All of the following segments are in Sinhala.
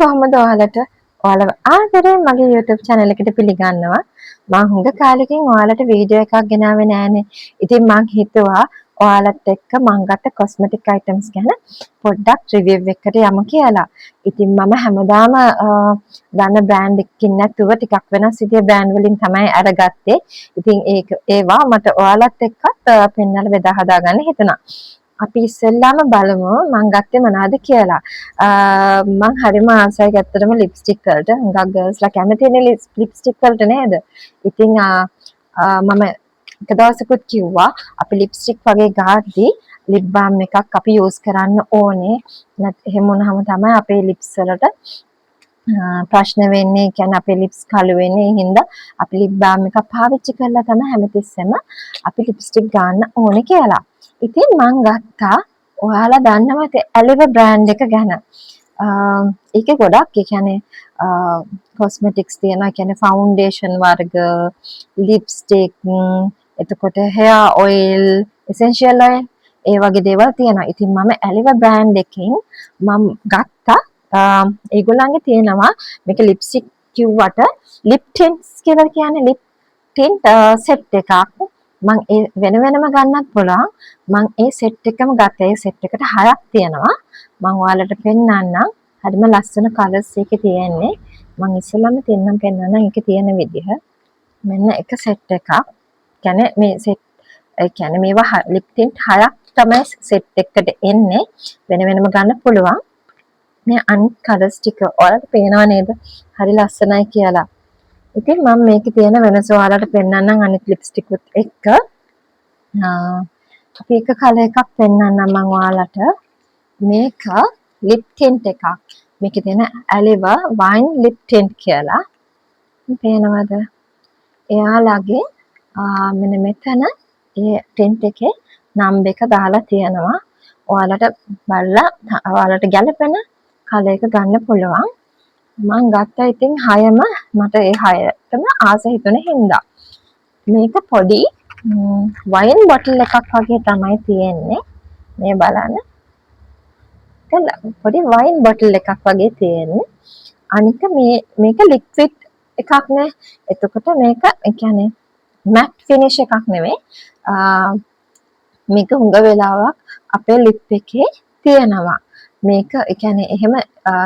කොහොමද ඔයාලට? ඔයාලව ආදරෙන් මගේ YouTube channel එකට පිළිගන්නවා. මං හුඟ කාලෙකින් ඔයාලට වීඩියෝ එකක් ගෙනාවේ නෑනේ. ඉතින් මං හිතුවා ඔයාලත් එක්ක මං ගත්ත කොස්මෙටික් අයිටම්ස් ගැන පොඩ්ඩක් රිවිව් එකකට යමු කියලා. ඉතින් මම හැමදාම දන්න බ්‍රෑන්ඩ් එකකින් නැතුව ටිකක් වෙනස් විදිහේ බ්‍රෑන්ඩ් වලින් තමයි අරගත්තේ. ඉතින් ඒක ඒවා මට ඔයාලත් එක්කත් පෙන්නලා බෙදා හදා ගන්න හිතුණා. අපි ඉස්සෙල්ලාම බලමු මං ගත්තේ මොනවද කියලා. මං හරිම ආසයි ඇත්තටම ලිප්ස්ටික් වලට. හුඟක් ගර්ල්ස්ලා කැමතිනේ ලිප්ස්ටික් වලට නේද? ඉතින් මම එක දවසකුත් කිව්වා අපි ලිප්ස්ටික් වගේ ගාද්දි ලිප් බාම් එකක් අපි යූස් කරන්න ඕනේ. එහෙම වුණාම තමයි අපේ ලිප්ස් වලට ප්‍රශ්න වෙන්නේ. ඒ කියන්නේ අපේ ලිප්ස් කළු වෙන්නේ. ඒ හින්දා අපි ලිප් බාම් එකක් පාවිච්චි කරලා තමයි හැමතිස්සෙම අපි ලිප්ස්ටික් ගන්න ඕනේ කියලා. ඉතින් මං ගත්තා ඔයාලා දන්නවද ඇලිව බ්‍රෑන්ඩ් එක ගැන. ඒකේ ගොඩක් ඒ කියන්නේ කොස්මෙටික්ස් තියෙනවා. ඒ කියන්නේ ෆවුන්ඩේෂන් වර්ග, ලිප්ස්ටික්, එතකොට හෙයා ඔයිල්, එසෙන්ෂියල් ඔයිල් ඒ වගේ දේවල් තියෙනවා. ඉතින් මම ඇලිව බ්‍රෑන්ඩ් එකෙන් මම ගත්තා. ඒගොල්ලන්ගේ තියෙනවා මේක ලිප්ස්ටික් කිව්වට ලිප් ටින්ට්ස් කියලා කියන්නේ ලිප් ටින්ට් සෙට් එකක්. මං ඒ වෙන වෙනම ගන්නත් පුළුවන්. මං ඒ සෙට් එකම ගත්තා. ඒ සෙට් එකට 6ක් තියෙනවා. මං ඔයාලට පෙන්නන්නම්. හරිම ලස්සන කලර්ස් එකේ තියෙන්නේ. මං ඉස්සෙල්ලාම තින්නම් පෙන්නන්නම් ඒකේ තියෙන විදිහ. මෙන්න එක සෙට් එකක්. කියන්නේ මේ සෙට් ඒ කියන්නේ මේවා ලිප් ටින්ට් 6ක් තමයි සෙට් එකට එන්නේ. වෙන වෙනම ගන්න පුළුවන්. මේ අනිත් කලර්ස් ටික ඔයාලට පේනව නේද? හරි ලස්සනයි කියලා. ඉතින් මම මේකේ තියෙන වෙනස ඔයාලට පෙන්නන්නම් අනිත් ලිප්ස්ටිකුත් එක්ක. අපි එක කලර් එකක් පෙන්නන්නම් මම ඔයාලට. මේක ලිප් ටින්ට් එකක්. මේකේ තියෙන ඇලිවා වයින් ලිප් ටින්ට් කියලා. පේනවද? එයාලගේ මෙන්න මෙතන ඒ ටින්ට් එකේ නම් එක දාලා තියෙනවා. ඔයාලට බලලා ඔයාලට ගැලපෙන කලර් එක ගන්න පුළුවන්. මං ගත්තා ඉතින් 6ම මට ඒ 6ටම ආස හිතුණ හින්දා. මේක පොඩි වයින් බොටල් එකක් වගේ තමයි තියෙන්නේ. මේ බලන්න. පොඩි වයින් බොටල් එකක් වගේ තියෙන්නේ. අනික මේක ලික්විඩ් එකක් නේ. එතකොට මේක ඒ කියන්නේ මැට් ෆිනිෂ් එකක් නෙවෙයි. මේක හුඟ වෙලාවක් අපේ ලිප් එකේ තියෙනවා. මේක ඒ කියන්නේ එහෙම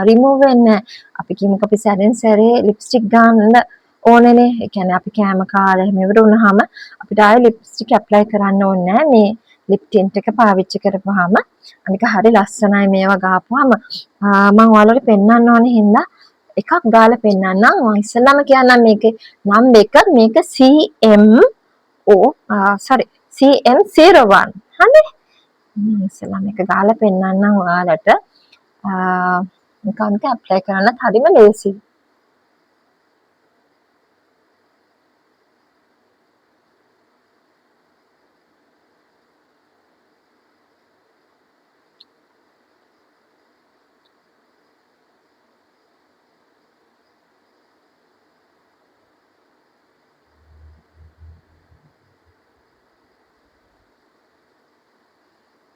රිමූව් වෙන්නේ අපි කියමුකෝ අපි සැරෙන් සැරේ ලිප්ස්ටික් ගන්න ඕනේනේ. ඒ කියන්නේ අපි කෑම කාලා එහෙම ඉවර වුණාම අපිට ආයෙ ලිප්ස්ටික් ඇප්ලයි කරන්න ඕනේ නෑ. මේ ලිප් ටින්ට් එක පාවිච්චි කරපුවාම අනික හරි ලස්සනයි මේවා ගාපුවාම. මම ඔයාලට පෙන්වන්න ඕනේ හින්දා එකක් ගාලා පෙන්වන්නම්. මම ඉස්සෙල්ලාම කියන්නම් මේකේ නම් එක මේක CMO sorry CM01. හරි? මම ඉස්සෙල්ලාම මේක ගාලා පෙන්වන්නම් ඔයාලට. නිකන් ඇප්ලයි කරන්නත් හරිම ලේසියි.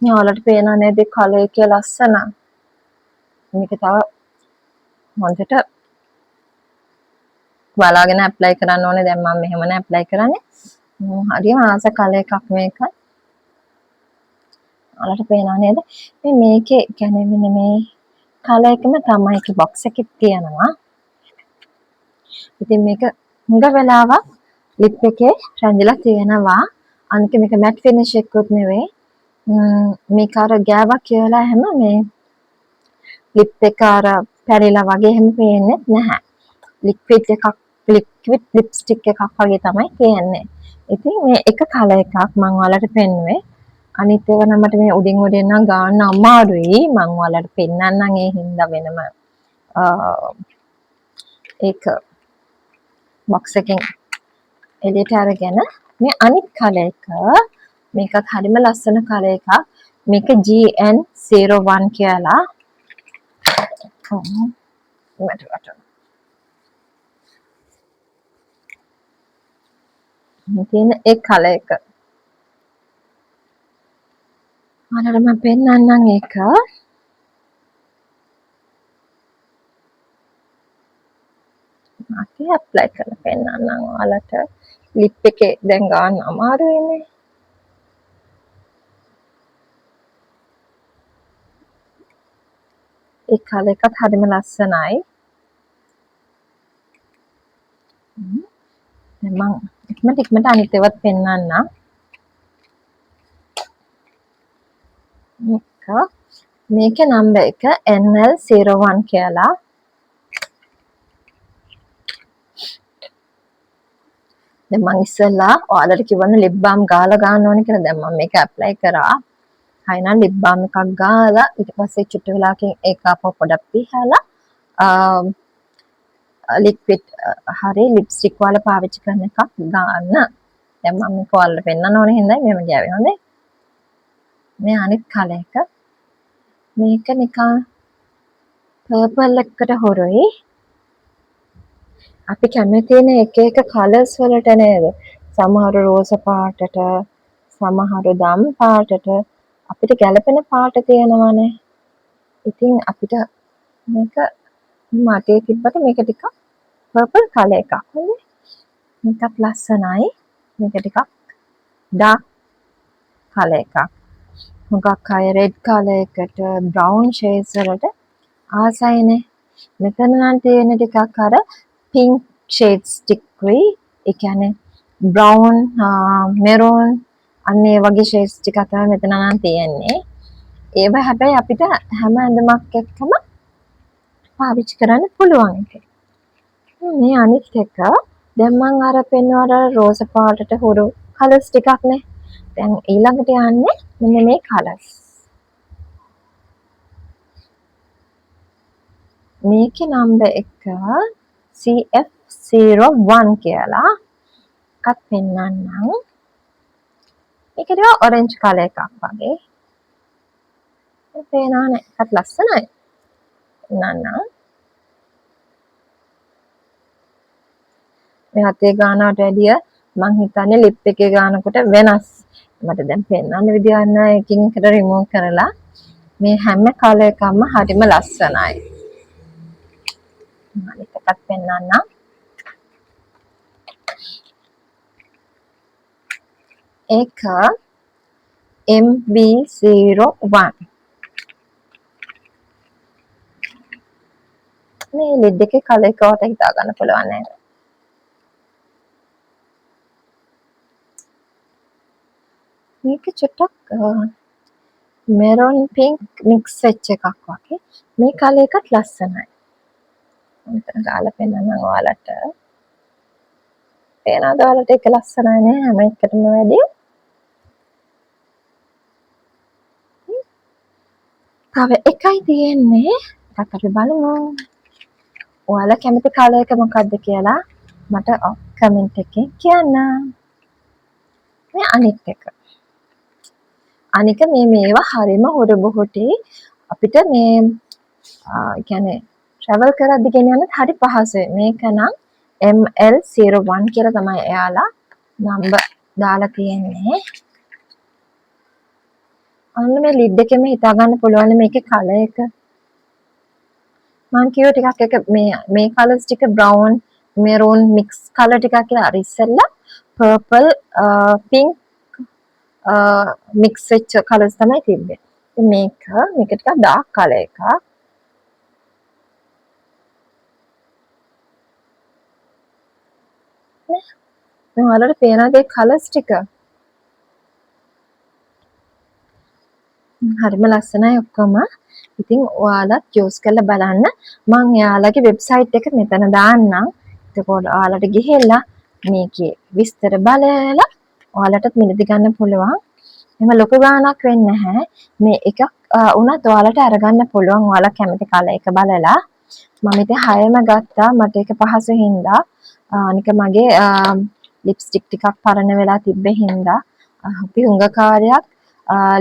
ඔයාලට පේනව නේද කලර් එකේ ලස්සන. මේක තව හොඳට බලාගෙන ඇප්ලයි කරන්න ඕනේ. දැන් මම මෙහෙම නෑ ඇප්ලයි කරන්නේ. හරිම ආස කලර් එකක් මේක. ඔයාලට පේනව නේද? මේ මේකේ කියන්නේ මෙන්න මේ කලර් එකම තමයි ඒකේ බොක්ස් එකේ තියෙනවා. ඉතින් මේක හුඟ වෙලාවක් ලිප් එකේ රැඳිලා තියෙනවා. අනික මේක මැට් ෆිනිෂ් එකකුත් නෙවෙයි. මේක අර ගෑවක් කියලා හැම මේ ලිප් එක අර පැරිලා වගේ එහෙම පේන්නේ නැහැ. ලික්විඩ් එකක් ලික්විඩ් ලිප්ස්ටික් එකක් වගේ තමයි තියෙන්නේ. ඉතින් මේ එක කලර් එකක් මම ඔයාලට පෙන්නුවේ. අනිත් ඒවා නම් මට මේ උඩින් උඩින් නම් ගන්න අමාරුයි. මම ඔයාලට පෙන්නන්නම් ඒ හින්දා වෙනම ඒක බොක්ස් එකෙන් එළියට අරගෙන මේ අනිත් කලර් එක මේකත් හරිම ලස්සන කලර් එකක්. මේක GN01 කියලා. ඔව් මට වටන. මේ තියෙන ඒ කලර් එක. ඔයාලට මම පෙන්නන්නම් ඒක. අතේ ඇප්ලයි කරලා පෙන්නන්නම් ඔයාලට. ලිප් එකේ දැන් ගන්න අමාරුයිනේ. ඒ කලර් එකත් හරිම ලස්සනයි. දැන් මං ඉක්මනට ඉක්මනට අනිත් ඒවාත් පෙන්නන්නම්. මේක මේකේ නම්බර් එක NL01 කියලා. දැන් මං ඉස්සෙල්ලා ඔයාලට කිව්වනේ ලිප් බාම් ගාලා ගන්න ඕනේ කියලා. දැන් මම මේක ඇප්ලයි කරා. හයිනම් ලිප් බාම් එකක් ගාලා ඊට පස්සේ චුට්ට වෙලාවකින් ඒක ආපහු පොඩක් පිහලා ලික්විඩ් හරි ලිප්ස්ටික් ඔයාලා පාවිච්චි කරන එකක් ගන්න. දැන් මම මේක ඔයාලට පෙන්නන්න ඕනේ හින්දා මෙහෙම ගියාවේ. හොඳේ. මේ අනිත් කලර් එක. මේක නිකන් පර්පල් එකකට හුරුයි. අපි කැමතිනේ එක එක කලර්ස් වලට නේද? සමහරු රෝස පාටට, සමහරු දම් පාටට අපිට ගැලපෙන පාට තියෙනවානේ. ඉතින් අපිට මේක මතේ තිබ්බට මේක ටිකක් පර්පල් කලර් එකක්. හොඳේ. මේකත් ලස්සනයි. මේක ටිකක් ඩාර්ක් කලර් එකක්. හුඟක් අය රෙඩ් කලර් එකට, බ්‍රවුන් ෂේඩ්ස් වලට ආසයිනේ. මෙතන නම් තියෙන ටිකක් අර පින්ක් ෂේඩ්ස් ටිකයි. ඒ කියන්නේ බ්‍රවුන්, මෙරූන් අන්න ඒ වගේ ෂේඩ්ස් ටිකක් තමයි මෙතන නම් තියෙන්නේ. ඒව හැබැයි අපිට හැම ඇඳුමක් එක්කම පාවිච්චි කරන්න පුළුවන් එක. මේ අනිත් එක දැන් මං අර පෙන්නුවාට අර රෝස පාටට හුරු කලර්ස් ටිකක් නේ. දැන් ඊළඟට යන්නේ මෙන්න මේ කලර්ස්. මේකේ නම්බර් එක CF01 කියලා එකක් පෙන්වන්නම්. මේක ටිකක් ඔරෙන්ජ් කලර් එකක් වගේ. මේ පේනවනේ එකත් ලස්සනයි. පෙන්වන්නම්. මේ අතේ ගානට වැඩිය මං හිතන්නේ ලිප් එකේ ගානකොට වෙනස්. මට දැන් පෙන්වන්න විදියක් නෑ එකින් එකට රිමූව් කරලා. මේ හැම කලර් එකක්ම හරිම ලස්සනයි. අනිත් එකත් පෙන්වන්නම්. ඒක MB01. මේ ලිඩ් එකේ කලර් එක ඔයාලට හිතා ගන්න පුළුවන් නේද? මේක චුට්ටක් මෙරොන් පින්ක් මික්ස් වෙච්ච එකක් වගේ. මේ කලර් එකත් ලස්සනයි. මම මෙතන ගාලා පෙන්නන්නම් ඔයාලට. පේනවද ඔයාලට ඒක ලස්සනයි නේ හැම එකටම වැඩිය? තව එකයි තියෙන්නේ. එකක් අපි බලමු. ඔයාලා කැමති කලර් එක මොකද්ද කියලා මට කමෙන්ට් එකෙන් කියන්න. මේ අනිත් එක. අනික මේ මේවා හරිම හොර බොහොටි අපිට මේ කියන්නේ ට්‍රැවල් කරද්දි ගෙනියන්නත් හරි පහසුයි. මේක නම් ML01 කියලා තමයි එයාලා නම්බර් දාලා තියෙන්නේ. අන්න මේ ලිඩ් එකෙම හිතා ගන්න පුළුවන් මේකේ කලර් එක. මං කිව්ව ටිකක් එක මේ මේ කලර්ස් ටික බ්‍රවුන්, මෙරූන් මික්ස් කලර් ටිකක් කියලා. අර ඉස්සෙල්ලා පර්පල්, පින්ක් මික්ස් වෙච්ච කලර්ස් තමයි තිබ්බේ. ඉතින් මේක මේක ටිකක් ඩාර්ක් කලර් එකක්. නේ? මේ ඔයාලට පේනවද ඒ කලර්ස් ටික? හරිම ලස්සනයි ඔක්කොම. ඉතින් ඔයාලත් යූස් කරලා බලන්න. මං එයාලගේ වෙබ්සයිට් එක මෙතන දාන්නම්. එතකොට ඔයාලට ගිහිල්ලා මේකේ විස්තර බලලා ඔයාලටත් මිලදී ගන්න පුළුවන්. එහෙම ලොකු ගාණක් වෙන්නේ නැහැ. මේ එකක් වුණත් ඔයාලට අරගන්න පුළුවන් ඔයාලා කැමති කලර් එක බලලා. මම ඉතින් හයම ගත්තා. මට ඒක පහසු හින්දා. අනික මගේ ලිප්ස්ටික් ටිකක් පරණ වෙලා තිබ්බ හින්දා අපි හුඟ කාලයක්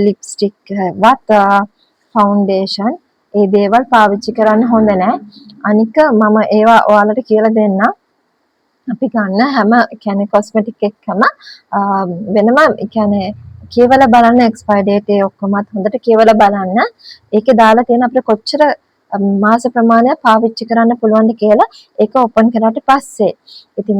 ලිප්ස්ටික් වත් ෆවුන්ඩේෂන් ඒ දේවල් පාවිච්චි කරන්න හොඳ නෑ. අනික මම ඒවා ඔයාලට කියලා දෙන්නම්. අපි ගන්න හැම කියන්නේ කොස්මෙටික් එකකම වෙනම කියන්නේ කියවලා බලන්න එක්ස්පයර් ඩේට් ඒ ඔක්කොමත් හොඳට කියවලා බලන්න. ඒකේ දාලා තියෙන අපිට කොච්චර මාස ප්‍රමාණයක් පාවිච්චි කරන්න පුළුවන්ද කියලා ඒක ඕපන් කරාට පස්සේ. ඉතින්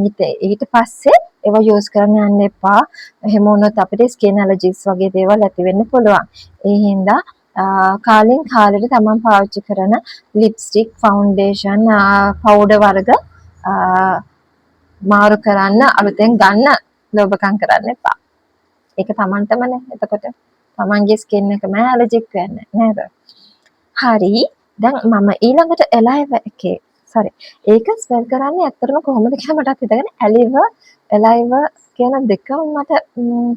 ඊට පස්සේ ඒවා යූස් කරන්න යන්න එපා. එහෙම වුණොත් අපිට ස්කින් ඇලර්ජිස් වගේ දේවල් ඇති වෙන්න පුළුවන්. ඒ හින්දා කාලෙන් කාලෙට තමන් පාවිච්චි කරන ලිප්ස්ටික්, ෆවුන්ඩේෂන්, පවුඩර් වර්ග මාරු කරන්න, අලුතෙන් ගන්න ලෝභකම් කරන්න එපා. ඒක තමන්ටමනේ. එතකොට තමන්ගේ ස්කින් එකම ඇලර්ජික් වෙන්නේ නේද? හරි. දැන් මම ඊළඟට එලයිව එකේ, සෝරි, ඒක ස්පෙල් කරන්නේ ඇත්තටම කොහොමද කියලා මටත් හිතගෙන ඇලිව, එලයිව කියන දෙකම මට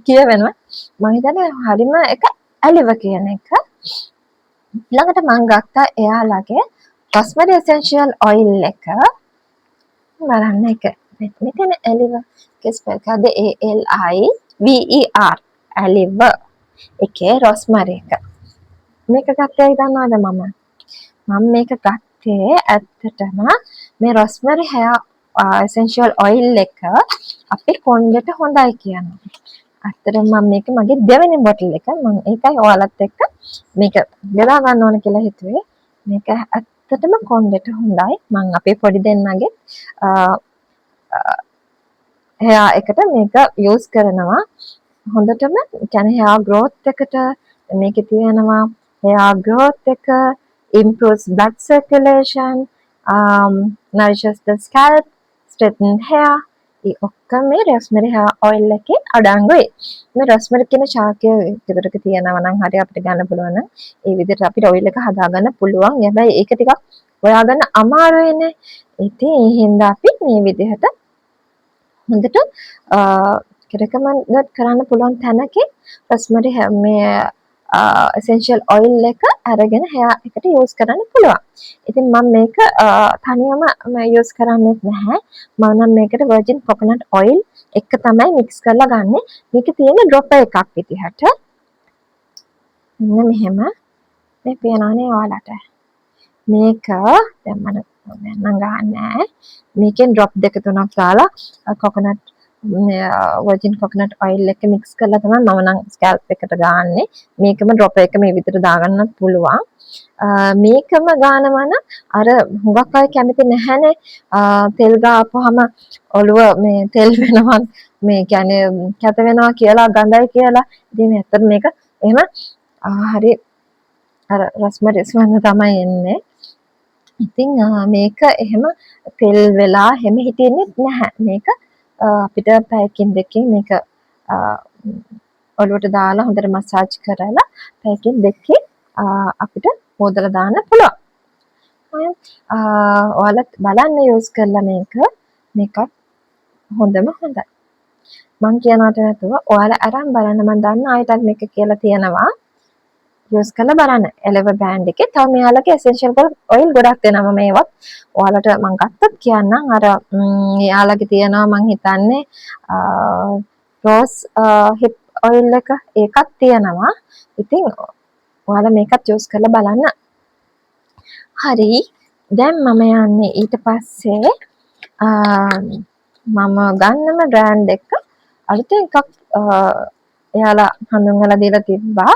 කියවෙනවා. මම හිතන්නේ හරිම එක ඇලිව කියන එක. ඊළඟට මං ගත්තා එයාලගේ රොස්මරි එසෙන්ෂියල් ඔයිල් එක. බලන්න එක. මෙතන ඇලිව ස්පෙල් කරද්දී ALIVER, ඇලිව එකේ රොස්මරි එක. මේක ගත්තේ ඇයි දන්නවද මම? මම මේක ගත්තේ ඇත්තටම මේ රොස්මරි හෙයා එසෙන්ෂියල් ඔයිල් එක අපේ කොණ්ඩෙට හොඳයි කියනවා. ඇත්තටම මම මේක මගේ දෙවෙනි බොටල් එක. මම ඒකයි ඔයාලත් එක්ක මේක බෙදා ගන්න ඕන කියලා හිතුවේ. මේක ඇත්තටම කොණ්ඩෙට හොඳයි. මං අපේ පොඩි දෙන්නගේ හෙයා එකට මේක යූස් කරනවා. හොඳටම කියන්නේ හෙයා ග්‍රෝත් එකට මේකේ තියෙනවා හෙයා ග්‍රෝත් එක, improves blood circulation, nourishes the scalp, straighten hair. ඒ ඔක්කොම මේ රොස්මරි හෙයා ඔයිල් එකේ අඩංගුයි. මේ රොස්මරි කියන ශාකය ගෙදරක තියෙනවා නම් හරි අපිට ගන්න පුළුවන් නම් ඒ විදිහට අපිට ඔයිල් එක හදාගන්න පුළුවන්. හැබැයි ඒක ටිකක් හොයාගන්න අමාරුයිනේ. ඉතින් ඒ හින්දා අපි මේ විදිහට හොඳට රෙකමන්ඩ් කරන්න පුළුවන් තැනකින් රොස්මරි මේ එසෙන්ෂියල් ඔයිල් එක අරගෙන හෙයා එකට යූස් කරන්න පුළුවන්. ඉතින් මම මේක තනියම යූස් කරන්නෙත් නැහැ. මම නම් මේකට වර්ජින් කොකනට් ඔයිල් එක තමයි මික්ස් කරලා ගන්නෙ. මේක තියෙන ඩ්‍රොපර් එකක් විදිහට. මෙන්න මෙහෙම මේ පේනවනේ ඔයාලට. මේක දැන් මම දැන් නම් ගහන්නේ නෑ. මේකෙන් ඩ්‍රොප් දෙක තුනක් දාලා කොකනට් වර්ජින් කොකනට් ඔයිල් එක මික්ස් කරලා තමයි මම නම් ස්කැල්ප් එකට ගාන්නේ. මේකම ඩ්‍රොප් එක මේ විදිහට දාගන්නත් පුළුවන්. මේකම ගානවා නම් අර හුඟක් අය කැමති නැහැනේ තෙල් ගාපුවාම ඔළුව මේ තෙල් වෙනවා, මේ කියන්නේ කැත වෙනවා කියලා, ගඳයි කියලා. ඉතින් ඇත්තට මේක එහෙම හරි අර රොස්මරි සුවඳ තමයි එන්නේ. ඉතින් මේක එහෙම තෙල් වෙලා එහෙම හිටින්නෙත් නැහැ. මේක අපිට පැයකින් දෙකකින් මේක ඔළුවට දාලා හොඳට මසාජ් කරලා පැයකින් දෙකකින් අපිට හෝදලා දාන්න පුළුවන්. ඔයාලත් බලන්න යූස් කරලා මේක. මේකත් හොඳම හොඳයි. මං කියනවට නැතුව ඔයාලා අරන් බලන්න. මං දන්න අයටත් මේක කියලා තියෙනවා. යූස් කරලා බලන්න. එලෙව බ්‍රෑන්ඩ් එකේ තව මෙයාලගේ එසෙන්ෂියල් ඔයිල් ගොඩක් දෙනවා. මම ඒවත් ඔයාලට මං ගත්තත් කියන්නම්. අර එයාලගේ තියෙනවා මං හිතන්නේ රෝස් හිප් ඔයිල් එක, ඒකත් තියෙනවා. ඉතින් ඔයාලා මේකත් යූස් කරලා බලන්න. හරි. දැන් මම යන්නේ ඊට පස්සේ මම ගන්නම බ්‍රෑන්ඩ් එක අලුතෙන් එකක් එයාලා හඳුන්වලා දීලා තිබ්බා.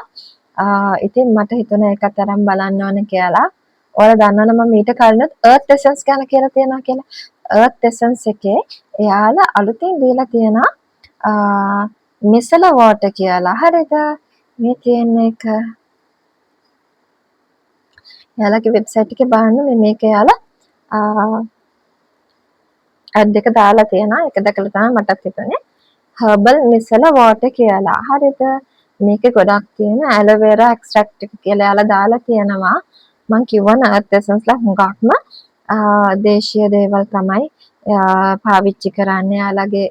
ඉතින් මට හිතුණා ඒකත් අරන් බලන්න ඕන කියලා. ඔයාලා දන්නවනේ මම ඊට කලිනුත් Earth Essence ගැන කියලා තියෙනවා කියලා. Earth Essence එකේ එයාලා අලුතින් දීලා තියෙනවා මිසෙලර් වෝටර් කියලා. හරිද? මේ තියෙන එක. එයාලගේ වෙබ්සයිට් එකේ බලන්න මේ මේක එයාලා ඇඩ් එක දාලා තියෙනවා. ඒක දැකලා තමයි මටත් හිතුනේ හර්බල් මිසෙලර් වෝටර් කියලා. හරිද? මේකේ ගොඩක් තියෙන ඇලෝවෙරා එක්ස්ට්‍රැක්ට් එක කියලා එයාලා දාලා තියෙනවා. මං කිව්වනේ අර්ත් එසන්ස්ලා හුඟක්ම දේශීය දේවල් තමයි පාවිච්චි කරන්නේ එයාලගේ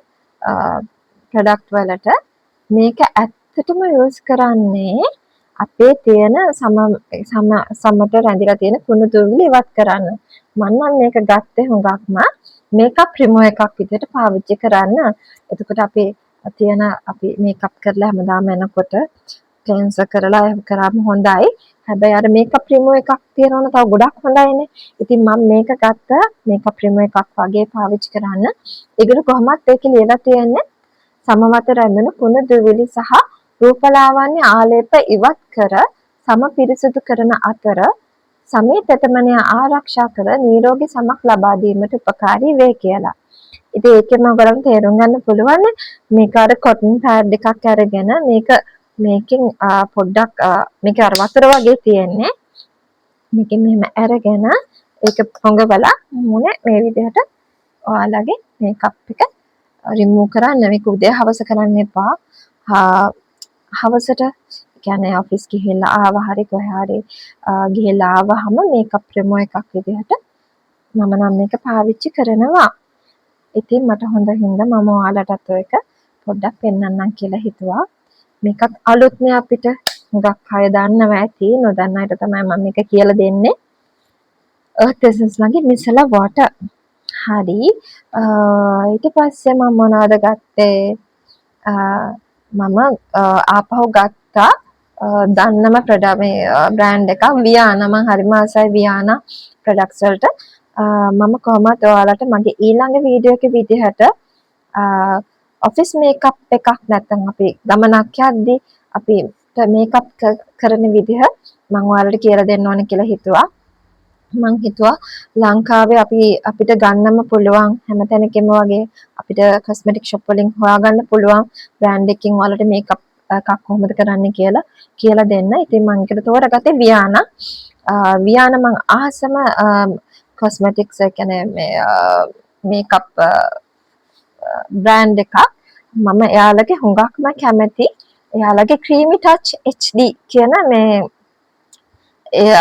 ප්‍රොඩක්ට් වලට. මේක ඇත්තටම යූස් කරන්නේ අපේ තියෙන සම සම සමට රැඳිලා තියෙන කුණු දූවිලි ඉවත් කරන්න. මං නම් මේක ගත්තේ හුඟක්ම මේකප් රිමූව් එකක් විදිහට පාවිච්චි කරන්න. එතකොට අපි තියෙන අපි මේකප් කරලා හැමදාම එනකොට ක්ලෙන්සර් කරලා එහෙම කරාම හොඳයි. හැබැයි අර මේකප් රිමූව් එකක් තියෙනවනේ තව ගොඩක් හොඳයිනේ. ඉතින් මම මේක ගත්තා මේකප් රිමූව් එකක් වගේ පාවිච්චි කරන්න. ඒගොල්ලෝ කොහොමත් ඒකේ ලියලා තියෙන්නේ සම මත රැඳුණු කුණු දූවිලි සහ රූපලාවන්‍ය ආලේප ඉවත් කර සම පිරිසිදු කරන අතර සමේ තෙතමනය ආරක්ෂා කර නිරෝගී සමක් ලබා දීමට උපකාරී වේ කියලා. ඉතින් ඒකෙන් ඔයගොල්ලන්ට තේරුම් ගන්න පුළුවන් මේක අර කොටන් පෑඩ් එකක් අරගෙන මේක මේකෙන් පොඩ්ඩක් මේක අර වතුර වගේ තියෙන්නේ. මේකෙන් මෙහෙම අරගෙන ඒක පොඟවලා මූණේ මේ විදිහට ඔයාලගේ මේකප් එක රිමූව් කරන්න. මේක උදේ හවස කරන්න එපා. හවසට කියන්නේ ඔෆිස් ගිහිල්ලා ආව හරි කොහේ හරි ගිහිල්ලා ආවහම මේකප් රිමූව් එකක් විදිහට මම නම් මේක පාවිච්චි කරනවා. ඉතින් මට හොඳ හින්දා මම ඔයාලටත් ඔය එක පොඩ්ඩක් පෙන්නන්නම් කියලා හිතුවා. මේකත් අලුත්නේ අපිට. හුඟක් අය දන්නවා ඇති. නොදන්න අයට තමයි මම මේක කියලා දෙන්නේ. Earth Essence ලගේ මිසෙලා වෝටර්. හරි. ඊට පස්සේ මම මොනවද ගත්තේ? මම ආපහු ගත්තා දන්නම ප්‍රොඩක්ට් මේ බ්‍රෑන්ඩ් එකක් වියානා. මං හරිම ආසයි වියානා ප්‍රොඩක්ට්ස් වලට. මම කොහොමත් ඔයාලට මගේ ඊළඟ වීඩියෝ එකේ විදිහට ඔෆිස් මේකප් එකක් නැත්නම් අපි ගමනක් යද්දි අපි මේකප් කරන විදිහ මං ඔයාලට කියලා දෙන්න ඕන කියලා හිතුවා. මං හිතුවා ලංකාවේ අපි අපිට ගන්නම පුළුවන් හැම තැනකම වගේ අපිට කොස්මෙටික් ෂොප් වලින් හොයාගන්න පුළුවන් බ්‍රෑන්ඩ් එකකින් ඔයාලට මේකප් එකක් කොහොමද කරන්නේ කියලා කියලා දෙන්න. ඉතින් මං ඒකට තෝරගත්තේ වියානා. වියානා මං ආසම කොස්මෙටික්ස්, ඒ කියන්නේ මේ මේකප් බ්‍රෑන්ඩ් එකක්. මම එයාලගේ හුඟක්ම කැමති එයාලගේ ක්‍රීමි ටච් HD කියන මේ ඒ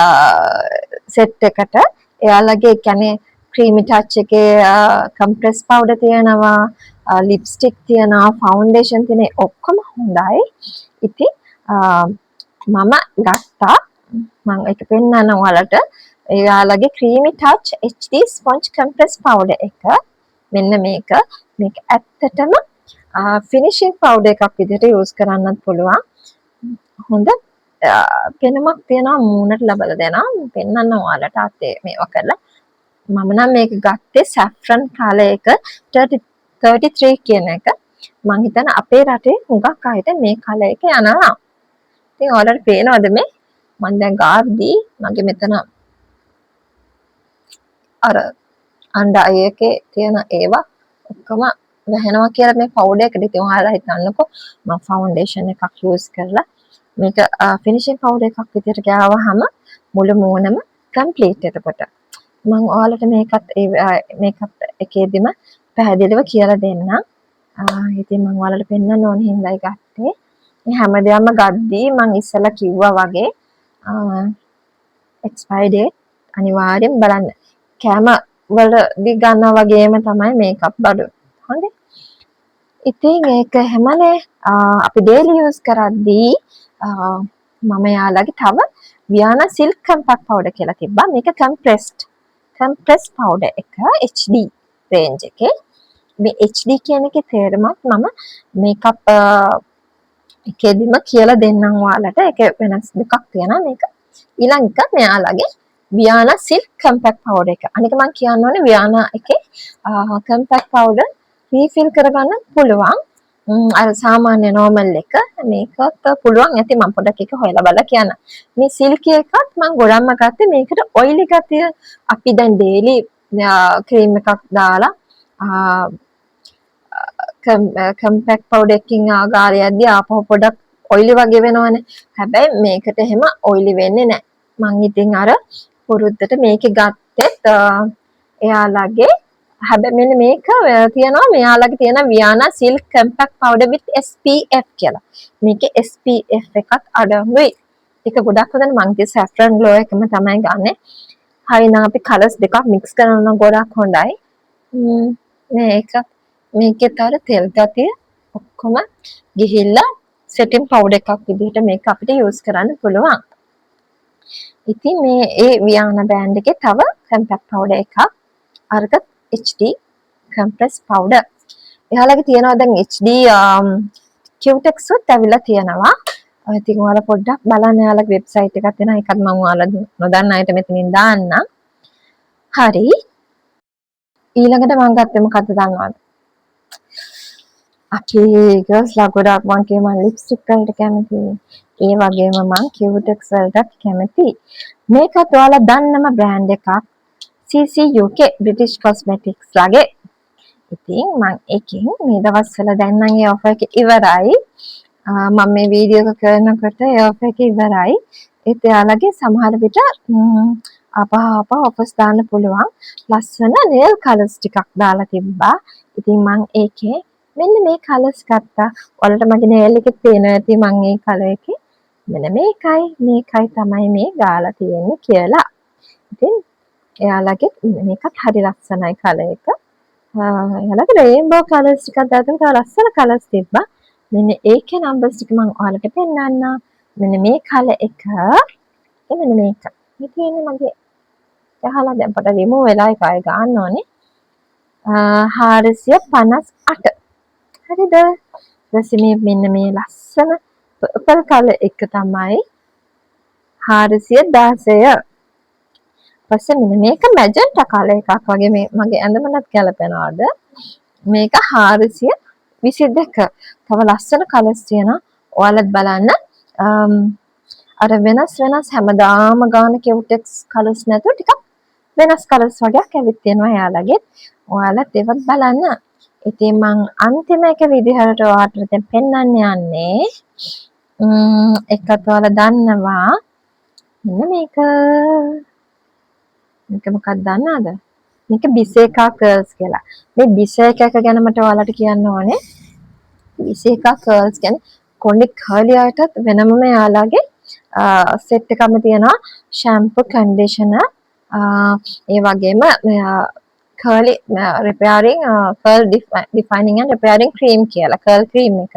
සෙට් එකට. එයාලගේ කියන්නේ ක්‍රීමි ටච් එකේ කම්ප්‍රෙස් පවුඩර් තියෙනවා, ලිප්ස්ටික් තියෙනවා, ෆවුන්ඩේෂන් තියෙන ඔක්කොම හොඳයි. ඉතින් මම ගත්තා, මම ඒක පෙන්නන්න ඔයාලට, එයාලගේ ක්‍රීමි touch HD sponge compress powder එක. මෙන්න මේක. මේක ඇත්තටම ෆිනිෂින් පවුඩර් එකක් විදිහට යූස් කරන්නත් පුළුවන්. හොඳ පෙනුමක් තියෙනවා මූණට ලබලා දෙනවා. පෙන්නන්න ඔයාලට අතේ මේවා කරලා. මම නම් මේක ගත්තේ සැෆ්‍රන් කලර් එක 33 කියන එක. මං හිතන්නේ අපේ රටේ හුඟක් අයට මේ කලර් එක යනවා. ඉතින් ඔයාලට පේනවද මේ මං දැන් ගාද්දී මගේ මෙතන අර අන්ඩර් අයි එකේ තියෙන ඒවා ඔක්කොම වැහෙනවා කියලා මේ පවුඩර් එකට. ඉතින් ඔයාලා හිතන්නකෝ මම ෆවුන්ඩේෂන් එකක් යූස් කරලා මේක ෆිනිෂින් පවුඩර් එකක් විදිහට ගෑවහම මුළු මූණම කම්ප්ලීට්. එතකොට මං ඔයාලට මේකත් ඒ මේකප් එකේදීම පැහැදිලිව කියලා දෙන්නම්. ඉතින් මං ඔයාලට පෙන්නන්න ඕන හින්දායි ගත්තේ. මේ හැම දෙයක්ම ගද්දී මං ඉස්සෙල්ලා කිව්වා වගේ එක්ස්පයරි ඩේට් අනිවාර්යෙන් බලන්න. කෑම වලදී ගන්නවා වගේම තමයි මේකප් බඩු. හොඳේ. ඉතින් ඒක එහෙමනේ. අපි ඩේලි යූස් කරද්දී මම එයාලගේ තව වියානා සිල්ක් කම්පැක්ට් පවුඩර් කියලා තිබ්බා. මේක කම්ප්‍රෙස්ඩ් කම්ප්‍රෙස් පවුඩර් එක HD Range එකේ. මේ HD කියන එකේ තේරුමත් මම මේකප් එකේදීම කියලා දෙන්නම් ඔයාලට. ඒක වෙනස් දෙකක් තියෙනවා මේක. ඊළඟ එක මෙයාලගේ වියානා සිල්ක් කම්පැක්ට් පවුඩර් එක. අනික මං කියන්න ඕනේ වියානා එකේ කම්පැක්ට් පවුඩර් රීෆිල් කරගන්න පුළුවන්. අර සාමාන්‍ය නෝමල් එක මේකත් පුළුවන් ඇති. මම පොඩ්ඩක් ඒක හොයලා බලලා කියන්න. මේ සිල්කි එකත් මං ගොඩක්ම ගත්තේ මේකට ඔයිලි ගතිය. අපි දැන් ඩේලි ක්‍රීම් එකක් දාලා කම්පැක්ට් පවුඩර් එකකින් ගාලා යද්දි ආපහු පොඩක් ඔයිලි වගේ වෙනවනේ. හැබැයි මේකට එහෙම ඔයිලි වෙන්නේ නැහැ. මං ඉතින් අර පුරුද්දට මේකේ ගත්තෙත් එයාලගේ. හැබැයි මෙන්න මේක තියෙනවා, මෙයාලගේ තියෙන වියානා silk compact powder with SPF කියලා. මේකේ SPF එකත් අඩංගුයි. ඒක ගොඩක් හොඳනේ. මං ඉතින් සැෆ්‍රන් ග්ලෝ එකම තමයි ගන්නෙ. හරි නම් අපි කලර්ස් දෙකක් මික්ස් කරනවා නම් ගොඩක් හොඳයි. මේක මේකෙත් අර තෙල් ගතිය ඔක්කොම ගිහිල්ලා සෙටින් පවුඩර් එකක් විදිහට මේක අපිට යූස් කරන්න පුළුවන්. ඉතින් මේ ඒ වියානා බ්‍රෑන්ඩ් එකේ තව කම්පැක්ට් පවුඩර් එකක්. අරක HD compress powder. එයාලගේ තියෙනවා දැන් HD කියුටෙක්ස් උත් ඇවිල්ලා තියෙනවා. ඉතින් ඔයාලා පොඩ්ඩක් බලන්න එයාලගේ වෙබ්සයිට් එකක් තියෙනවා. ඒකත් මම ඔයාලා නොදන්න අයට මෙතනින් දාන්නම්. හරි. ඊළඟට මං ගත්තේ මොකද්ද දන්නවද? අපි ගර්ල්ස්ලා ගොඩක් මං කියමු මං ලිප්ස්ටික් වලට කැමතියි. ඒ වගේම මං කියුටෙක්ස් වලටත් කැමතියි. මේකත් ඔයාලා දන්නම බ්‍රෑන්ඩ් එකක්. CCUK British Cosmetics ලගේ. ඉතින් මං එකෙන් මේ දවස්වල දැන් නම් ඒ ඔෆර් එක ඉවරයි. මම මේ වීඩියෝ එක කරනකොට ඒ ඔෆර් එක ඉවරයි. ඒත් එයාලගේ සමහර විට ආපහු ආපහු ඔෆර්ස් දාන්න පුළුවන්. ලස්සන නේල් කලර්ස් ටිකක් දාලා තිබ්බා. ඉතින් මං ඒකේ මෙන්න මේ කලර්ස් ගත්තා. ඔයාලට මගේ නේල් එකේ පේනවා ඇති මං ඒ කලර් එකේ. මෙන්න මේකයි මේකයි තමයි මේ ගාලා තියෙන්නේ කියලා. ඉතින් එයාලගේ මේකත් හරි ලස්සනයි කලර් එක. එයාලගේ රේන්බෝ කලර්ස් ටිකක් දාලා තව ලස්සන කලර්ස් තිබ්බා. මෙන්න ඒකේ නම්බර්ස් ටික මං ඔයාලට පෙන්නන්නම්. මෙන්න මේ කලර් එක, මෙන්න මේක. මේ තියෙන්නේ මගේ ගහලා දැන් පොඩ රිමූව් වෙලා ඒක ආයෙ ගන්න ඕනේ. 458. හරිද? ඊට පස්සේ මේ මෙන්න මේ ලස්සන පර්පල් කලර් එක තමයි 416. පස්සේ මෙන්න මේක මැජන්ටා කලර් එකක් වගේ, මේ මගේ ඇඳුමටත් ගැලපෙනවද? මේක 422. තව ලස්සන කලර්ස් තියෙනවා. ඔයාලත් බලන්න. අර වෙනස් වෙනස් හැමදාම ගාන කියුටෙක්ස් කලර්ස් නැතුව ටිකක් වෙනස් කලර්ස් වගේක් ඇවිත් තියෙනවා එයාලගේ. ඔයාලත් ඒවත් බලන්න. ඉතින් මං අන්තිම එක විදිහට ඔයාලට දැන් පෙන්වන්න යන්නේ එකත් ඔයාලා දන්නවා. මෙන්න මේක. මේක මොකක්ද දන්නවද? මේක බිසේකා කර්ල්ස් කියලා. මේ බිසේකා එක ගැන මට ඔයාලට කියන්න ඕනේ. බිසේකා කර්ල්ස් කියන්නේ කොණ්ඩේ කර්ලි අයටත් වෙනමම එයාලගේ සෙට් එකක්ම තියෙනවා. ෂැම්පූ, කන්ඩිෂනර්, ඒ වගේම curly repairing, curl defining and repairing cream කියලා කර්ල් ක්‍රීම් එක.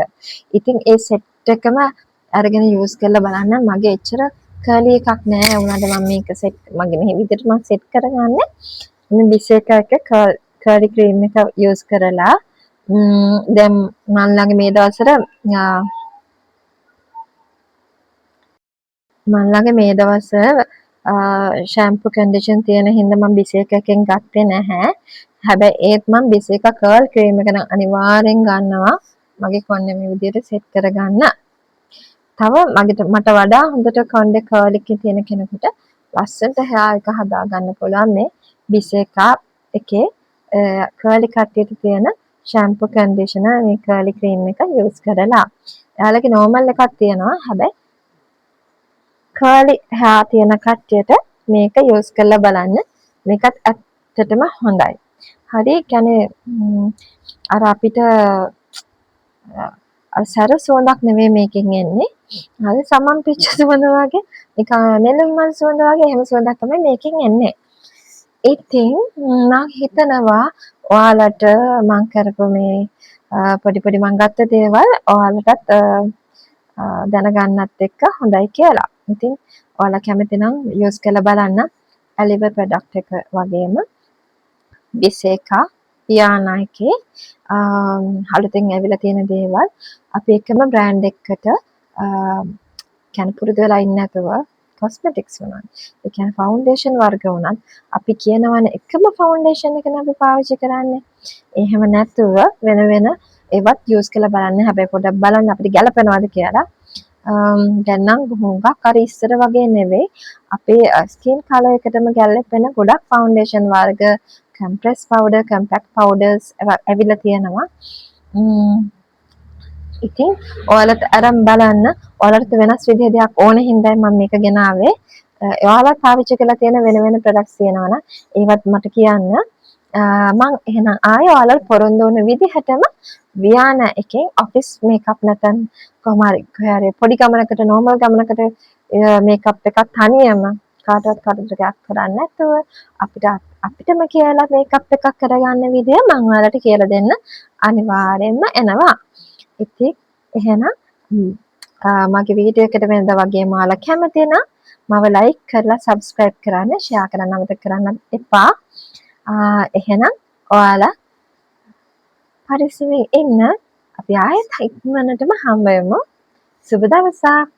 ඉතින් ඒ සෙට් එකම අරගෙන යූස් කරලා බලන්න. මගේ එච්චර කර්ලි එකක් නෑ. ඒ වුණාට මම මේක සෙට් මගේ මෙහෙ විදිහට මම සෙට් කරගන්නේ. මේ බිසේකා එක කර්ලි ක්‍රීම් එක යූස් කරලා දැන් මං ළඟ මේ දවස්වල මං ළඟ මේ දවස්වල ෂැම්පූ කන්ඩිෂන් තියෙන හින්දා මං බිසේකා එකෙන් ගත්තේ නැහැ. හැබැයි ඒත් මං බිසේකා කර්ල් ක්‍රීම් එක නම් අනිවාර්යෙන් ගන්නවා. මගේ කොණ්ඩේ මේ විදිහට සෙට් කරගන්න. තව මගේ මට වඩා හොඳට කොණ්ඩේ කර්ල් එකේ තියෙන කෙනෙකුට ලස්සනට හෙයා එක හදා ගන්න පුළුවන් මේ බිසේකා එකේ කර්ලි කට්ටියට තියෙන ෂැම්පූ, කන්ඩිෂනර්, මේ කර්ලි ක්‍රීම් එක යූස් කරලා. එයාලගේ නෝමල් එකක් තියෙනවා. හැබැයි කර්ලි හෙයා තියෙන කට්ටියට මේක යූස් කරලා බලන්න. මේකත් ඇත්තටම හොඳයි. හරි, කියන්නේ අර අපිට අර සැර සුවඳක් නෙවෙයි මේකෙන් එන්නේ. හරි සමන් පිච්ච සුවඳ වගේ, නිකන් නෙළුම් මල් සුවඳ වගේ එහෙම සුවඳක් තමයි මේකෙන් එන්නේ. ඉතින් මං හිතනවා ඔයාලට මං කරපු මේ පොඩි පොඩි මං ගත්ත දේවල් ඔයාලටත් දැනගන්නත් එක්ක හොඳයි කියලා. ඉතින් ඔයාලා කැමති නම් යූස් කරලා බලන්න. ඇලිවර් ප්‍රොඩක්ට් එක වගේම බිසේකා, පියානා එකේ අලුතෙන් ඇවිල්ලා තියෙන දේවල්. අපි එකම බ්‍රෑන්ඩ් එකකට කියන්නේ පුරුදු වෙලා ඉන්නේ නැතුව කොස්මෙටික්ස් වුණත්, ඒ කියන්නේ ෆවුන්ඩේෂන් වර්ග වුණත් අපි කියනවනේ එකම ෆවුන්ඩේෂන් එකනේ අපි පාවිච්චි කරන්නේ. එහෙම නැතුව වෙන වෙන ඒවත් යූස් කරලා බලන්න. හැබැයි පොඩ්ඩක් බලන්න අපිට ගැලපෙනවද කියලා. දැන් නම් හුඟක් අර ඉස්සර වගේ නෙවෙයි, අපේ ස්කින් කලර් එකටම ගැලපෙන ගොඩක් ෆවුන්ඩේෂන් වර්ග, කම්ප්‍රෙස් පවුඩර්, කම්පැක්ට් පවුඩර්ස් ඇවිල්ලා තියෙනවා. ඉතින් ඔයාලත් අරන් බලන්න. ඔයාලට වෙනස් විදිහ දෙයක් ඕන හින්දායි මම මේක ගෙනාවේ. ඔයාලත් පාවිච්චි කරලා තියෙන වෙන වෙන ප්‍රොඩක්ට්ස් තියෙනවා නම් ඒවත් මට කියන්න. මං එහෙනම් ආයෙ ඔයාලට පොරොන්දු වුණ විදිහටම වියානා එකෙන් ඔෆිස් මේකප් නැත්නම් කොහොම හරි කොහේ හරි පොඩි ගමනකට, නෝමල් ගමනකට මේකප් එකක් තනියම කාටවත් කරදරයක් කරන්නේ නැතුව අපිට අපිටම කියලා මේකප් එකක් කරගන්න විදිය මං ඔයාලට කියලා දෙන්න අනිවාර්යෙන්ම එනවා. ඉතින් එහෙනම් මගේ වීඩියෝ එකට වෙනදා වගේම ඔයාලා කැමති නම් මව ලයික් කරලා සබ්ස්ක්‍රයිබ් කරන්න, ෂෙයා කරන්න අමතක කරන්න එපා. එහෙනම් ඔයාලා පරිස්සමින් ඉන්න. අපි ආයෙත් ඉක්මනටම හම්බ වෙමු. සුබ දවසක්.